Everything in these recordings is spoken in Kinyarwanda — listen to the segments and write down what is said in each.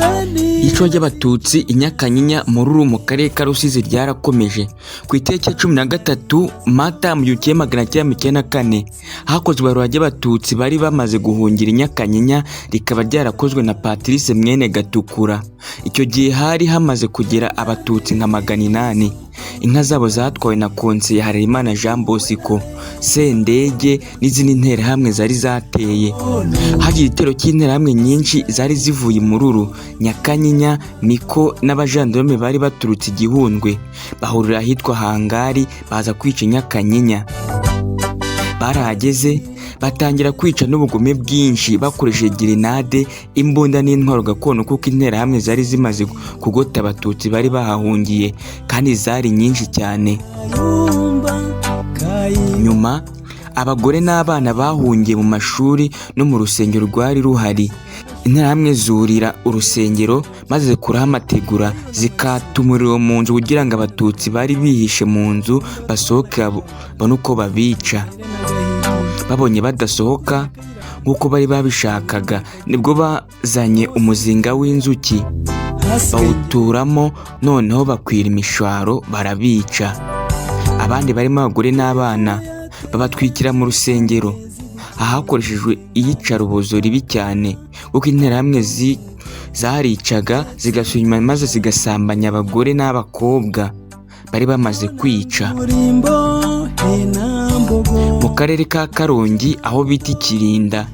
Iyicwa ry'Abatutsi i Nyakanyinya Mururu mu karere ka Rusizi ryarakomeje. Ku itariki ya 13 Mata mu 1994 hakozwe ibarura ry'Abatutsi bari bamaze guhungira i Nyakanyinya, rikaba ryarakozwe na Patrice Mwene Gatukura. Icyo gihe hari hamaze kugera Abatutsi nka 800. Inka zabo zatwawe na Konseye Harerimana Jean Bosco, Sendege n'izindi nterahamwe zari zateye. Hagiye igitero cy'interahamwe nyinshi zari zivuye i Mururu, Nyakanyinya, Miko n'abajandarume bari baturutse i Gihundwe, bahurira ahitwa Hangari baza kwica i Nyakanyinya. Barahageze batangira kwica n'ubugome bwinshi bakoresheje gerenade, imbunda n'intwaro gakondo, kuko interahamwe zari zimaze kugota Abatutsi bari bahahungiye kandi zari nyinshi cyane. Nyuma abagore n'abana bahungiye mu mashuri no mu rusengero rwari ruhari. Interahamwe zurira urusengero maze zikuraho amategura, zikata umuriro mu nzu kugira ngo Abatutsi bari bihishe mu nzu basohoke babone uko babica. Babonye badasohoka nk'uko bari babishakaga, nibwo bazanye umuzinga w'inzuki bawuturamo, noneho bakwira imishwaro barabica. Abandi barimo abagore n'abana babatwikira mu rusengero. Aha hakoreshejwe iyicarubozo ribi cyane, kuko interahamwe zaricaga zigasubira inyuma maze zigasambanya abagore n'abakobwa bari bamaze kwica. Mu karere ka Karongi aho bita Kirinda.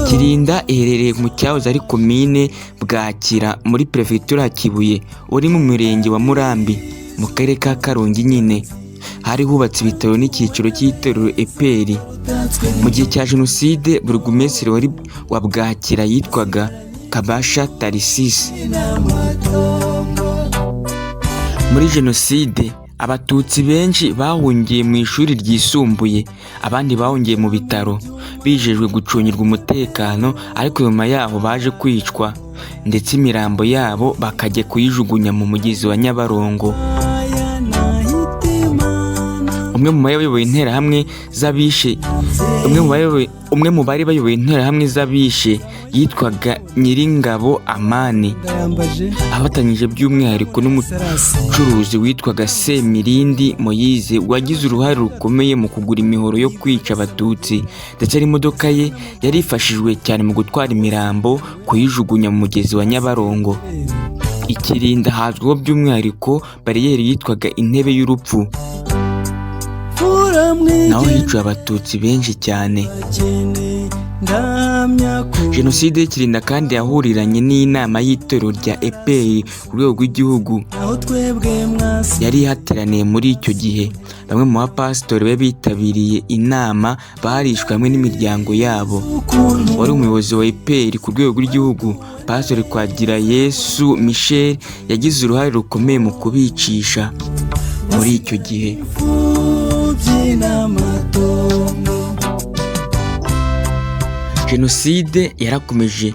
Kirinda iherereye mu cyahoze ari Komine Bwakira muri Perefegitura ya Kibuye, uri mu murenge wa Murambi mu karere ka Karongi nyine. Hari hubatse ibitaro n'icyicaro cy'itorero EPR. Mu gihe cya Jenoside, Burugumesitiri wari wa Bwakira yitwaga Kabasha Tarisisi. Muri Jenoside Abatutsi benshi bahungiye mu ishuri ryisumbuye, abandi bahungiye mu bitaro bijejwe gucungirwa umutekano, ariko nyuma yaho baje kwicwa, ndetse imirambo yabo bakajya kuyijugunya mu mugezi wa Nyabarongo. Umwe mu bayoboye interahamwe z'abishe umwe mu bari bayoboye interahamwe z'abishe yitwaga Nyiringabo Amani, afatanyije by'umwihariko n'umucuruzi witwaga Semirindi Moyize, wagize uruhare rukomeye mu kugura imihoro yo kwica Abatutsi, ndetse n'imodoka ye yarifashijwe cyane mu gutwara imirambo kuyijugunya mu mugezi wa Nyabarongo. Ikirinda hazwiho by'umwihariko bariyeri yitwaga Intebe y'Urupfu, naho hiciwe Abatutsi benshi cyane. Jenoside y'Ikirinda kandi yahuriranye n'inama y'itorero rya EPR ku rwego rw'igihugu yari ihateraniye muri icyo gihe. Bamwe mu bapasitori bari bitabiriye inama barishwe hamwe n'imiryango yabo. Wari umuyobozi wa EPR ku rwego rw'igihugu, Pastori Twagirayesu Michel, yagize uruhare rukomeye mu kubicisha muri icyo gihe. Imfubyi n'amatongo. Jenoside yarakomeje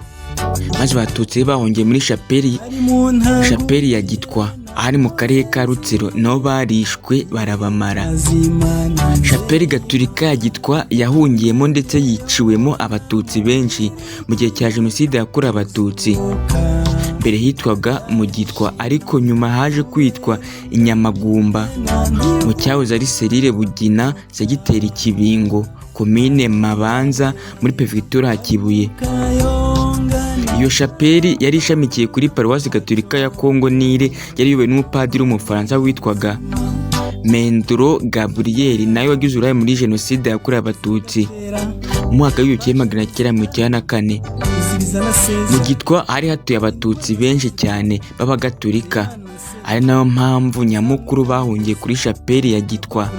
maze Abatutsi bahungiye muri shapeli ari mu ntango shapeli ya Gitwa ahari mu karere ka Rutsiro, nabo barishwe barabamara. Zimana. Shapeli Gatulika ya Gitwa yahungiyemo ndetse yiciwemo Abatutsi benshi mu gihe cya Jenoside yakorewe Abatutsi. Mbere hitwaga mu Gitwa, ariko nyuma haje kwitwa Inyamagumba, mu cyahoze ari Serire Bugina, Segiteri Kibingo, Komine Mabanza muri Perefegitura ya Kibuye. Kayonga. Iyo shapeli yari ishamikiye kuri Paruwasi Gatolika ya Kongo Nile, yari iyobowe n'umupadiri w'Umufaransa witwaga Mendro Gabriel, nawe wagize uruhare muri Jenoside yakorewe Abatutsi mu mwaka w'1994. Ruzibiza na Mu Seza. Gitwa hari hatuye Abatutsi benshi cyane b'Abagatulika, ari nayo mpamvu nyamukuru bahungiye kuri shapeli ya Gitwa.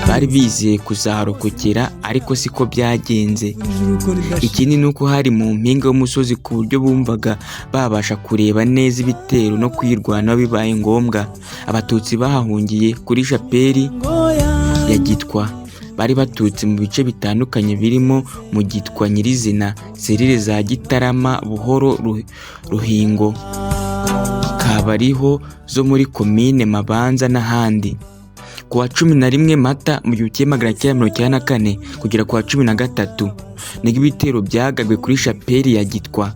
Bari bizeye kuzaharokokera, ariko siko byagenze. Ijuru ko ridashira. Ikindi ni uko hari mu mpinga y'umusozi, ku buryo bumvaga babasha kureba neza ibitero no kwirwanaho bibaye ngombwa. Abatutsi bahahungiye kuri shapeli ya Gitwa bari baturutse mu bice bitandukanye birimo mu Gitwa nyirizina, serire za Gitarama, Buhoro, Ruhingo, Kabariho zo muri Komine Mabanza n'ahandi. Ku wa 11 Mata mu 1994 kugera ku wa 13 nibwo ibitero byagabwe kuri shapeli ya Gitwa.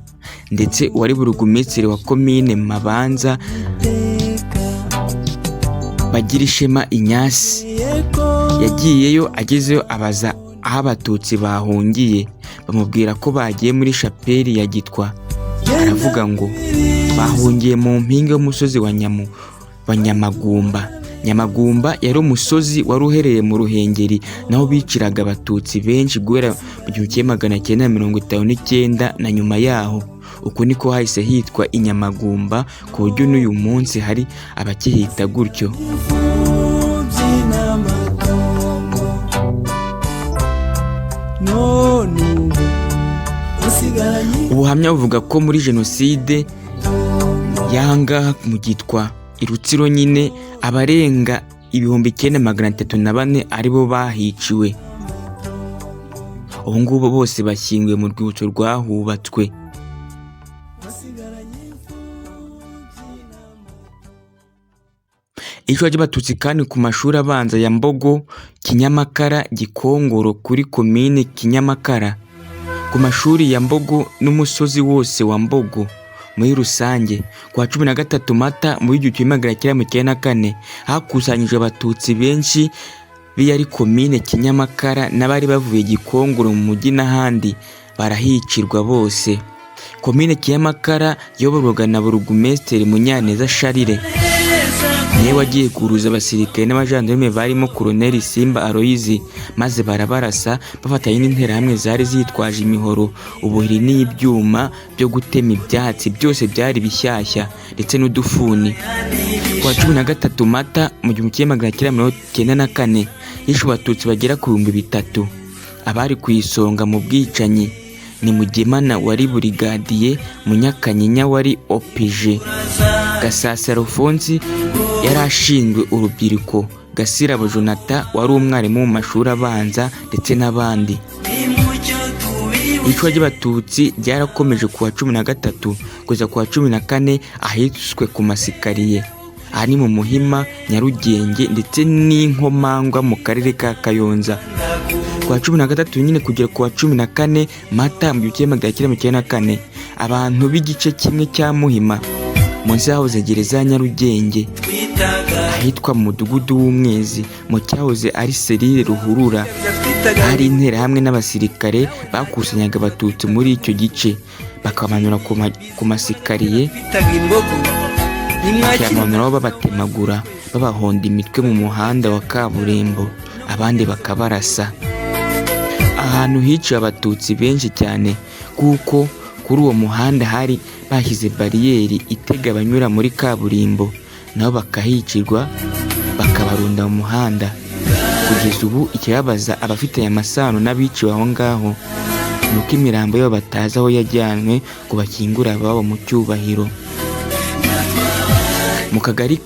Ndetse uwari burugumesitiri wa komine Mabanza, Bagirishema Inyasi, yagiyeyo. Agezeyo abaza aho Abatutsi bahungiye, bamubwira ko bagiye muri shapeli ya Gitwa. Aravuga ngo bahungiye mu mpinga y'umusozi wa Nyamu wa Nyamagumba. Nyamagumba yari umusozi wari uherereye mu Ruhengeri, naho biciraga Abatutsi benshi guhera mu 1959 na nyuma yaho. Uku niko hahise hitwa i Nyamagumba, ku buryo n'uyu munsi hari abakihita gutyo. Imfubyi n'amatongo, none ubu usigaranye Ubuhamya buvuga ko muri jenoside y'ahangaha mu Gitwa i Rutsiro nyine, abarenga 9304 aribo bahiciwe. Ubu ngubu bose bashyinguye mu rwibutso rwahubatswe. Wasigaranye imfubyi n'amatongo. Iyicwa ry'Abatutsi kandi ku mashuri abanza ya Mbogo, Kinyamakara, Gikongoro kuri komini Kinyamakara, ku mashuri ya Mbogo n'umusozi wose wa Mbogo muri rusange. Ku wa 13 Mata mu 1994 hakusanyijwe Abatutsi benshi b'iyari komine Kinyamakara n'abari bavuye Gikongoro mu mujyi n'ahandi, barahicirwa bose. Komine Kinyamakara yayoborwaga na Burugumesitiri Munyaneza Charles, niwe wagiye guhuruza abasirikare n'abajandarume barimo Koloneli Simba Aloyizi, maze barabarasa bafatanye n'Interahamwe zari zitwaje imihoro, ubuhiri n'ibyuma byo gutema ibyatsi, byose byari bishyashya, ndetse n'udufuni. Ku wa 13 Mata mu 1994 hishwe Abatutsi bagera ku 3000. Abari ku isonga mu bwicanyi ni Mugemana wari burigadiye, Munyakanyinya wari OPG, Gasasa Alphonse yari ashinzwe urubyiruko, Gasirabo Jonathan wari umwarimu mu mashuri abanza, ndetse n'abandi. Iyicwa ry'Abatutsi ryarakomeje ku wa 13 kugeza ku wa 14 ahiswe ku Masikariye, aha ni mu Muhima, Nyarugenge ndetse n'Inkomangwa mu karere ka Kayonza. Ku wa 13 nyine kugera ku wa 14 Mata mu 1994, abantu b'igice kimwe cya Muhima, munsi y'ahahoze gereza ya Nyarugenge, ahitwa mu mudugudu w'Umwezi, mu cyahoze ari serire Ruhurura, hari Interahamwe n'abasirikare bakusanyaga Abatutsi muri icyo gice, bakabamanura ku masikariye, bakayamanuraho babatemagura, babahonda imitwe mu muhanda wa kaburimbo, abandi bakabarasa. Ahantu hiciwe Abatutsi benshi cyane, kuko kuri uwo muhanda hari bashyize bariyeri itega abanyura muri kaburimbo, nabo bakahicirwa, bakabarunda mu muhanda. Kugeza ubu ikibabaza abafitanye amasano n'abiciwe aho ngaho ni uko imirambo yabo batazi aho yajyanwe ngo bakingure ababo mu cyubahiro. Mu kagari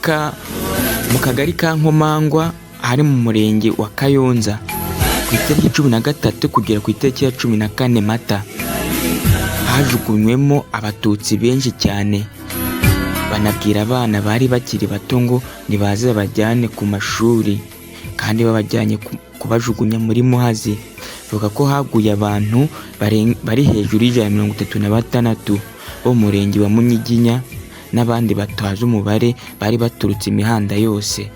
ka Nkomangwa, ahari mu murenge wa Kayonza, ku itariki 13 kugera ku itariki ya 14 Mata, hajugunywemo Abatutsi benshi cyane, banabwira abana bari bakiri bato ngo nibaze babajyane ku mashuri, kandi babajyanye kubajugunya muri Muhazi. Bavuga ko haguye abantu bari hejuru y'136 bo mu murenge wa Munyiginya n'abandi batazi umubare bari baturutse imihanda yose.